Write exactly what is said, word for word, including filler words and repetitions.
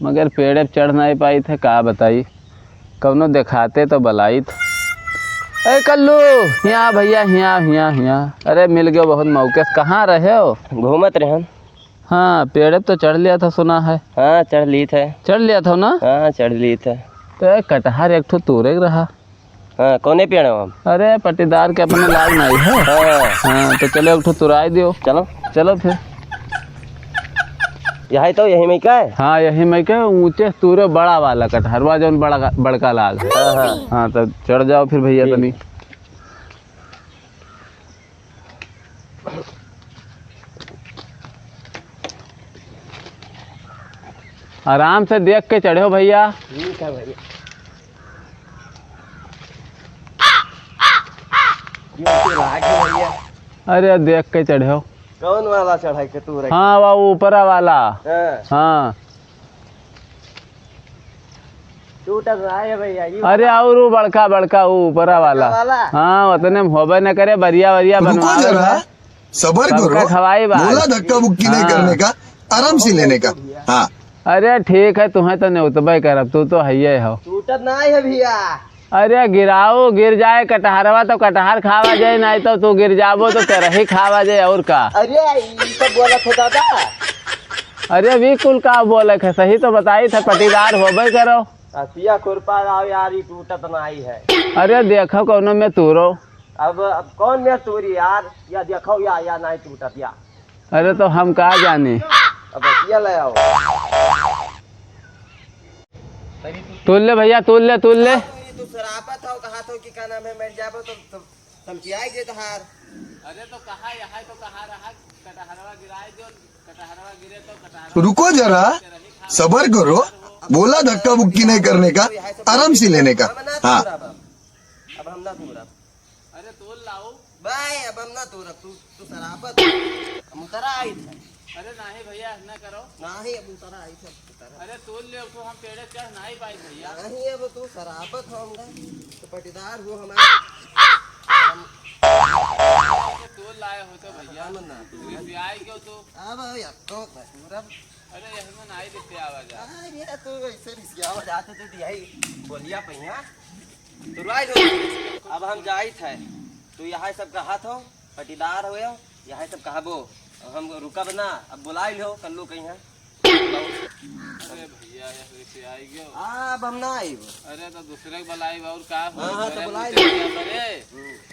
मगर पेड़े पे चढ़ नाहीं पाइत है, का बताई, कउनो देखाते तो बलाइत। ए कल्लू, हियाँ भइया, हियाँ, हियाँ, हियाँ। अरे मिल गयो बहुत मौके से, कहाँ रहे हो? घूमत रहन। हाँ, पेड़े पे तो चढ़ लिया था सुना है। हाँ, चढ़ ली थे। चढ़ लिया था ना? हाँ, चढ़ ली थे। तो ए कटहर एक ठो तूरे के रहा। हाँ, कौने पेड़ है हम? अरे, पट्टीदार के अपने लाग नाहीं है। हाँ। हाँ, तो चलो, एक ठो तुराई दियो। चलो। चलो फिर। यही तो, यही में का है? हाँ, यही में के ऊँचे तूरे बड़ा वाला कटहरवा, जौन बड़ा, बड़का लाग है। हाँ, हाँ। हाँ, तो चढ़ जाओ फिर भइया ठीक। तनी। आराम से देख के चढ़ो भइया। ठीक है भइया। क्यों, क्यों लाग है भइया? अरे देख के चढ़ो। कौन वाला चढ़ाई के तू रखे? हाँ, वो ऊपरा वाला। हाँ। हाँ। टूटत ना है भइया, ये अरे, वाला। और वो बड़का, बड़का, वो ऊपरा बड़का वाला। वाला? हाँ, उतने में होबे न करे, बरिया, वरिया रुको बनवावे जरा, है। सबर सबका करो, खवाई बा। बोला धक्का मुक्की नहीं हाँ। करने का, आराम से लेने का। हाँ। अरे, ठीक है, तुम्हें तो नेउतबे करब, तू तो हइये हो। टूटत ना है भइया। अरे, गिराओ, गिर जाए कटहरवा तो कटहर खावा जाए, नहीं तो तू गिर जाबो तो तेरही खावा जाए, और का? अरे, ई सब बोलत हो दादा। अरे, वी कुल का बोलत है, सही तो बताइत है, पट्टीदार होबे करो। हसिया खुरपा लाओ यार, ई टूटत नाई है। अरे, देखो कौनो में तूरो। अब, अब कौन में तूरी यार, या देखो या, या नाई टूटत या। अरे, तो हम का जानी। अब हसिया ले आओ। तूल ले भइया, तूल ले, तूल ले। तू, तू शराबत हो, कहा तो कि का नाम है, मर जाबो तो, तो समझियाई जे तहार। अरे तो कहा, यहाँ तो कहा रहा, कटहरवा गिराए जो, कटहरवा गिरे तो कटहरवा रुको जरा, सबर करो, बोला धक्का मुक्की नहीं करने का, आराम से लेने का। हाँ। अब हम ना तूरब। अरे तोल लाओ। भाई, अब हम ना तोरब, तू, तू शराबत। हम उतरा आई थे। अरे नाही भइया, ना करो। नाही, अब उतरा आई थे, उतरा। अरे तोल ले, तो हम पेड़े चढ़ नाही पाई भइया। नाही, अब तू शराबत हो हमरा, तो पटीदार हो हमारे। हम अरे तोल लाए हो तो भइया। हम ना तोरब। रिसियाई क्यों तू? अब यार, तो ना तोरब। अरे यही में नाही रिसियावा जा। अरे तू ऐसे रिसियावा जाते तो दिहाई बोलिया पहिया। तुरवाई दो। अब हम जाइत है, तू यहाँ सब कहत हो, पटीदार हो, यहाँ सब कहबो। अब हम रुकब ना, अब बुलाई लो कल्लू कहीं है। अरे भइया, यहाँ से आई गयो। आ, अब हम ना आइब। अरे तो दूसरे के बुलाइब और का हो? हाँ, हाँ, तो घरे बुलाई मुझे लो। क्या करे? हम्म।